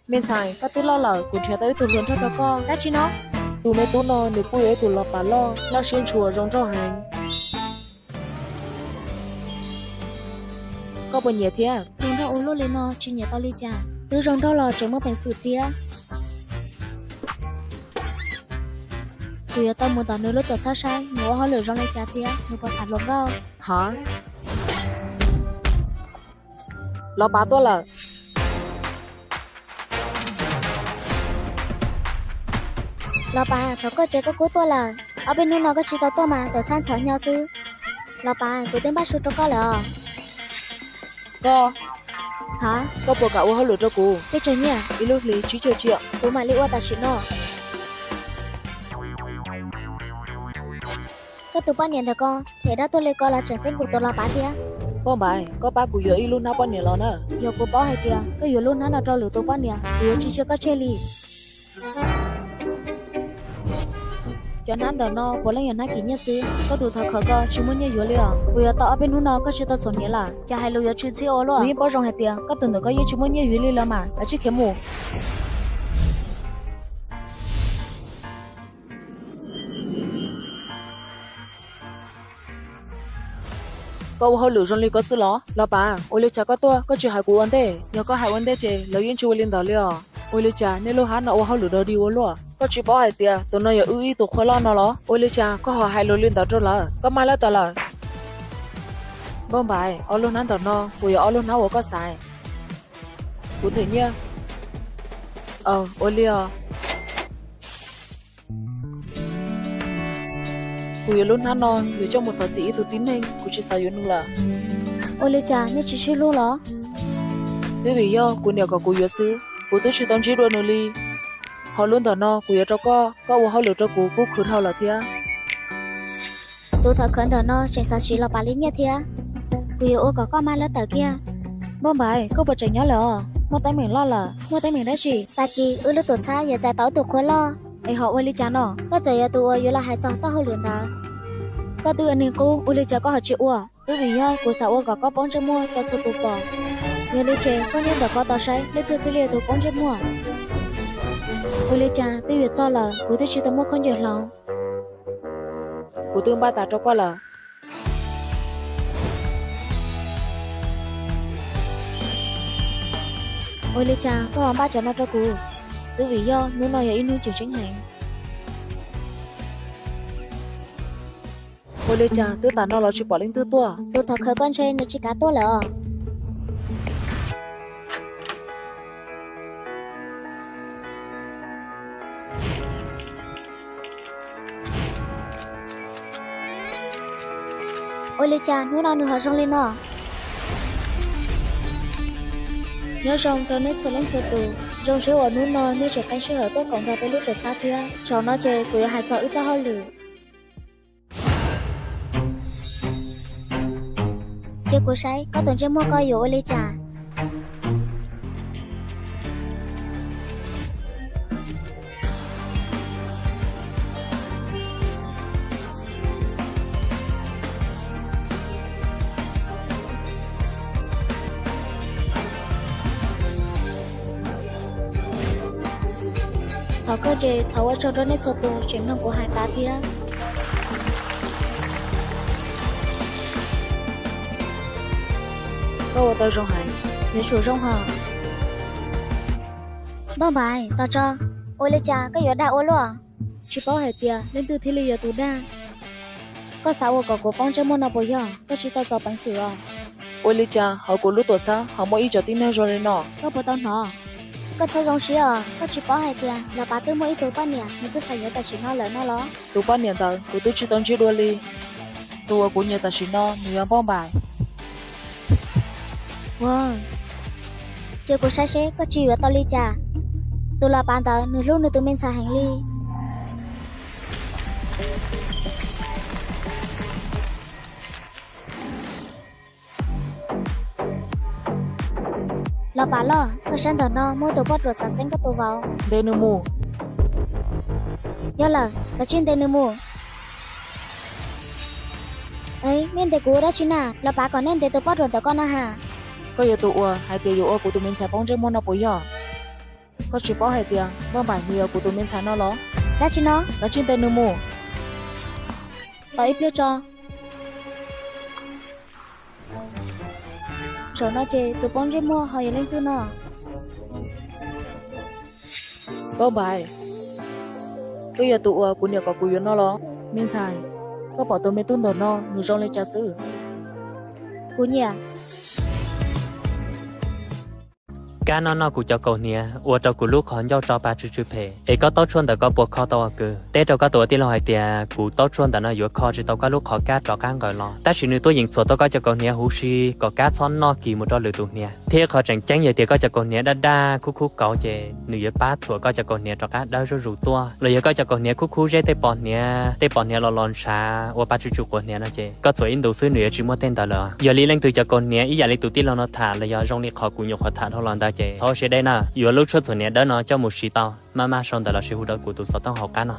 Me ntxhais, koj twb loj lawm, kuv nrhiav tau ib tug hluas nraug rau koj. Dab tsi no? Tus me tub no nws kuj yog ib tug los pav loj, loj siab ntshua, zoo nraug heev. Koj puas nyiam thiab? Zoo nraug ua luaj li no tsis nyiam tau li cas. Twb zoo nraug los tseem muaj peev xwm thiab. Kuv yuav tau mus tom nws lub tuam txhab saib nws ua hauj lwm zoo li cas thiab nws puas tham hluas nkauj. Hov, los pav tuaj lawm. Los pav, thov koj tsev koj kuj tuaj lawm. Ob peb hnub no koj tsis tau tuaj mas tuam txhab ntxhov hnyo xwb. Los pav, kuv twb npaj su rau koj lawm os. Koj, ha, koj puas kam ua hauj lwm rau kuv? Peb tsawg nyiaj? Ib lub hlis tsib caug tsiam. Kuv mam li ua tam sim no. Koj tus poj niam ntawm ko them dab tuag li ko los tseem txeeb kuv tus los pav thiab. Poj Npaiv, koj pab kuv yuav ib lub hnab poj niam los na. Yog kuv paub hais tias koj yuav lub hnab no rau lwm tus poj niam, kuv yuav tsis cia koj tseg li. Cov hnab ntawm no puav leej yog hnab kim nyiaj xwb, koj tus thov khawv ko tsis muaj nyiaj yuav li os. Kuv yuav tau ob peb hnub no koj tsis tau txhuam hniav lawm, ces hais lus yuav tshwm txhij ua luaj. Kuv yeej paub zoo hais tias koj tus ntawm ko yeej tsis muaj nyiaj yuav li los mas, kav tsij khiav mus. Koj ua hauj lwm zoo li ko xwb los? Los pav, ua li cas koj tuaj koj tsis hais kuv ua ntej? Yog koj hais ua ntej ces lawv yeej tsis ua li ntawd li os. Ua li cas nej lub hab no ua hauj lwm dog dig ua luaj? Koj tsis paub hais tias tus no yog wb ib tug qhua loj no los? Ua li cas koj ho hais lus li ntawd rau lawv? Koj maj lawb tas lawm. Npauj Npaiv, ob lub hnab ntawm no puas yog ob lub hnab uas koj xaiv? Kuv them nyiaj. Aws, ua li os. Kuv yuav lub hnab no yuav coj mus thov txim ib tug tib neeg, kuv tsis xav yuav nws lawm. Ua li cas nej tsis sib hlub los? Twb vim yog kuv niam kom kuv yuav xwb, kuv twb tsis tau ntsib dua nws li. Ho lub ntawm no kuv yuav rau koj, koj ua hauj lwm rau kuv kuj khwv dhau lawm thiab. Tus thov khawv ntawm no tseem xav siv los pav li nyiaj thiab. Kuv yuav ua kom koj maj lawb tawm kiag. Npauj Npaiv, koj puas tseem nyob lawm os? Muaj teeb meem loj lawm. Muaj teeb meem dab tsi? Tag kis wb lub tuam txhab yuav txais tau ib tug qhua loj. Es ho ua li cas no? Koj txawm yog tus uas yuav los hais txog txoj hauj lwm ntawd. Koj twb yog neeg qub, ua li cas koj ho tsis ua? Twb vim yog kuv xav ua kom koj paub ntsej muag rau txhua tus pom. Yog li ces koj nyob ntawm ko tos saib leej twg thiaj li yog tus paub ntsej muag. Ua li cas twb yuav txog lawm kuv twb tsis tau muaj khaub ncaws hloov. Kuv twb npaj tas rau koj lawm. Ua li cas koj ho npaj cov no rau kuv? Twb vim yog hnub no yog ib hnub tseem ceeb heev. Ua li cas twb tas no los tsis pom leej twg tuaj? Tus thov khawv koj ntshe nws tsis kav tuaj lawm os. Ua li cas hnub no nws ho zoo li no? Nyob zoo rau nej txhua leej txhua tus, zoo siab uas hnub no nej tseem qee sij hawm tuaj koom nrog peb lub tuam txhab thiab. Zaum no ces kuv yuav hais txog wb txoj hauj lwm. Cia kuv saib koj tus ntsej muag ko yuav ua li cas. Thov koj ces thov ua tsaug rau nej txhua tus tseem mloog kuv hais tas thiab. Koj ua tau zoo heev. Yuav tsum zoo hos. Npauj Npaiv, tos tso. Ua li cas koj yuav dag ua luaj? Tsis paub hais tias leej twg thiaj li yog tus dag. Koj xav ua kom kuv poob ntsej muag no puas yog? Koj tsis tau txaus peev xwm os. Ua li cas hauv kuv lub tuam txhab ho muaj ib co tib neeg zoo li no? Koj puas tau hnov? Koj txhob zoo siab os, koj tsis paub hais tias Los Pav twb muaj ib tug poj niam nws twb xav yuav tam sim no lawm no los? Tus poj niam ntawd kuv twb tsis tau ntsib dua li. Tus uas kuv nyiam tam sim no nws yog Npauj Npaiv. Ua, cia kuv saib seb koj tsis yuav tau li cas. Tus Los Pav ntawd nws hlub nws tus me ntxhais heev li. Los Pav los, koj saib ntawm no muaj tus poj ruam xav txeeb koj tus vauv. Ntes nws mus. Yog lawm, koj cia li ntes nws mus. Nej ntes kuv ua dab tsi na? Los Pav kom nej ntes tus poj ruam ntawm ko no ha. Koj yog tus uas hais tias yuav ua kuv tus me ntxhais poob ntsej muag no puas yog? Koj tsis paub hais tias Npauj Npaim nws yog kuv tus me ntxhais no los? Dab tsi no? Koj tsij ntes nws mus. Tos ib pliag tso. Zaum no ces tus poj ntsej muag ho yog leej twg no? Npauj Npaim, koj yog tus uas kuv niam kom kuv yuav no los? Me ntxhais, koj pom tus me tub ntawm no nws zoo li cas xwb? Kuv nyiam. Kab no noj kuv cov kaus hniav, ua rau kuv lub qhov ncauj tso pa tsw tsw phem, es koj taub tshuaj ntawm koj puas kho tau ua kws? Teb rau koj tus ua tij laug hais tias kuv taub tshuaj ntawm no yuav kho tsis tau koj lub qhov kab rov qab nqawm los, tab sis nws tuaj yeem txhuam tau koj cov kaus hniav huv si kom kab txhob noj kis mus rau lwm tus hniav. Thiab qhov tseem ceeb yog tias koj cov kaus hniav daj daj khub khub kauv ces nws yuav pab txhuam koj cov kaus hniav rov qab dawb zuj zus tuaj. Los yog koj cov kaus hniav khub khub zeb tej pos hniav, tej pos hniav los los ntshav ua pa tsw tsw quav hniav no ces koj txhuam ib ntus xwb nws yuav tsis muaj tej ntawd lawm. Yog li leej twg cov kaus hniav ib yam li tus tij laug no tham los yog zoo li qhov kuv nyuam qhuav tham dhau los ntawd ces txhob siab deb na, yuav lub tshuaj txhuam hniav dawb no coj mus siv tau, maj maj sau ntawv los sis hu rau kuv tus xov tooj hauv qab no.